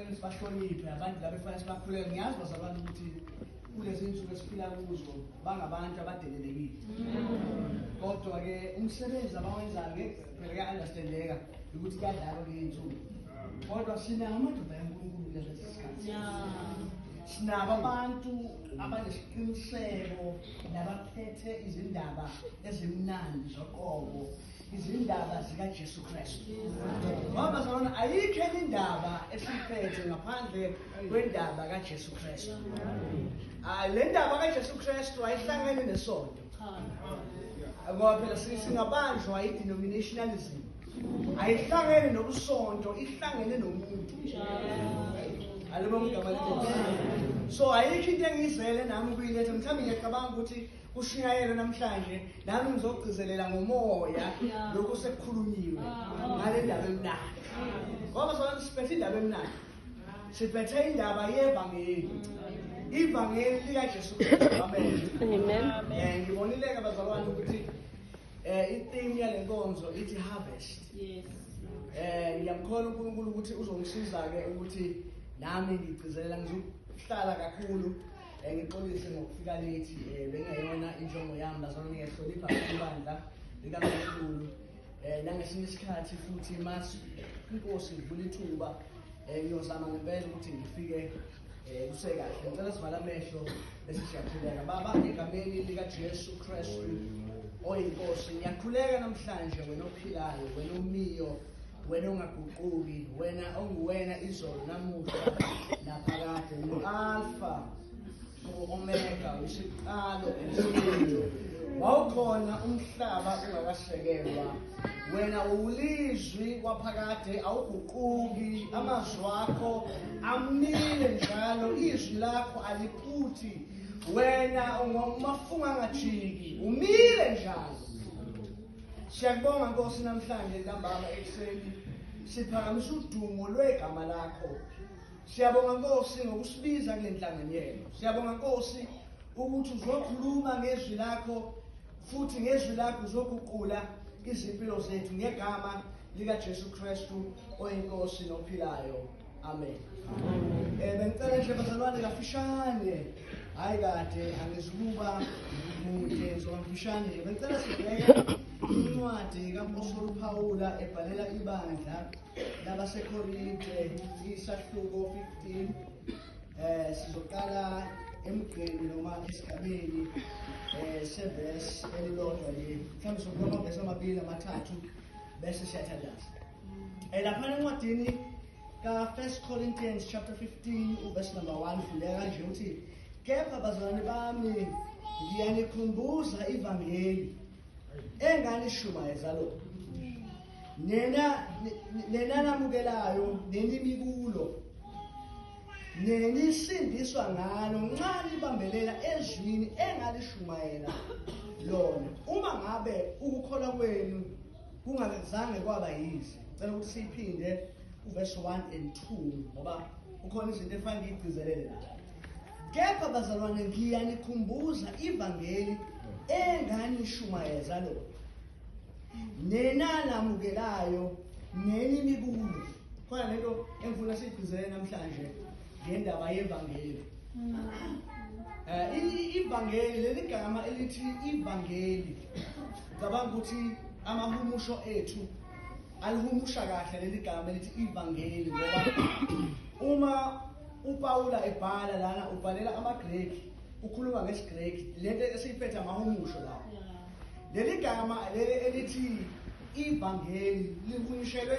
efanele sibahloniphe, abantu laba efanele sibakhuleke. Ngiyazi bazalwane ukuthi kulezi nsuku esiphila kuzo bangabantu abadelelekile, kodwa-ke umsebenzi abawenzayo phela kuya-understandeka ukuthi kuyadlalwa kuley'nsuku, kodwa sinawo amadoda kaNkulunkulu kulezi sikhathi. Sinabo abantu abanesiqiniseko nabaphethe izindaba ezimnandi zoqobo, izindaba zikaJesu Kristu, ngoba bazalwane ayikho enye indaba esiyiphethe ngaphandle kwendaba kaJesu Kristu. Hayi, le ndaba kaJesu Kristu ayihlangene nesonto, ngoba phela singabanjwa i-denominationalism. Ayihlangene nobusonto, ihlangene nomuntu. Alibonga igama leNkosi. So ayikho into engiyizele nami ukuyiletha. Mhlawumbe ngiyacabanga ukuthi kushunyayelwe namhlanje, nami ngizogcizelela ngomoya lokhu sekukhulunyiwe ngale ndaba emnandi, ngoba sona siphethe indaba emnandi, siphethe indaba yevangeli, ivangeli likaJesu Kristu. Amen. Amen. Ngibonile-ke bazalwane ukuthi i-theme yale nkonzo ithi harvest. Ngiyamkholwa uNkulunkulu ukuthi uzongisiza ke ukuthi nami ngigcizelela. Ngizokuhlala kakhulu, ngixolise ngokufika late, bengayona injongo yami bazalwane. Ngiyahlonipha ibandla likaNkulunkulu, nangesinye isikhathi futhi mas inkosi ivula ithuba, ngiyozama ngempela ukuthi ngifike kusekahle. Ngicela sivale amehlo bese siyakhuleka. Baba, egameni likaJesu Kristu oyiNkosi, ngiyakhuleka namhlanje, wena ophilayo, wena omiyo, wena ongaguquki, wena onguwena izolo, namuhla naphakade, ngu-Alpha, u-Omega, isiqalo nesiphetho. Wawukhona umhlaba ungakasekelwa. Wena uwulizwi waphakade, awuguquki, amazwi akho amile njalo, izwi lakho aliphuthi. Wena ungumafunga angajiki, umile njalo. Siyakubonga Nkosi namhlanje ntambama ekuseni, siphakamisa udumo lwegama lakho. Siyabonga Nkosi ngokusibiza kule nhlanganyelo. Siyabonga Nkosi ukuthi uzokhuluma ngezwi lakho, futhi ngezwi lakho uzoguqula izimpilo zethu, ngegama likaJesu Kristu oyiNkosi nophilayo. Amen. Bengicela nje bazalwane kafishane, hayi kade, angizukuba mude, ngizoba mfishane nje. Bengicela sibheke incwadi kaMpostoli Paula ebhalela ibandla labaseKorinte, isahluko 15. Sizoqala emgqeni noma esigabeni severse elilodwa nje, mhlawumbe sokuba amavesi amabili, amathathu, bese siyathandaza. Lapha encwadini ka 1 Corinthians chapter 15 uverse number 1 fundeka kanje, uthi: "Kepha bazalwane bami, ngiyanikhumbuza ivangeli enganishumayeza lo, nena namukelayo, nenimi kulo, nenisindiswa ngalo, nxa nibambelela ezwini engalishumayela lona, uma ngabe ukukholwa kwenu kungazange kwaba yize." Cela ukuthi siyiphinde uverse 1 and 2, ngoba kukhona izinto efanele ngiyigcizelele la. "Kepha bazalwane, ngiyanikhumbuza ivangeli enganishumayeza lona, nena namukelayo, nenimi kulo." Khona lento engifuna siyigcizelele namhlanje ngendaba yevangeli. Ivangeli, leli gama elithi ivangeli, ngicabanga ukuthi amahumusho ethu alihumusha kahle leli gama elithi ivangeli, ngoba uma uPaula ebhala lana ubhalela amaGreki, ukhuluma ngesiGreki. Lento esiyiphethe amahumusho la. Leli gama leli elithi ivangeli lihunyushelwe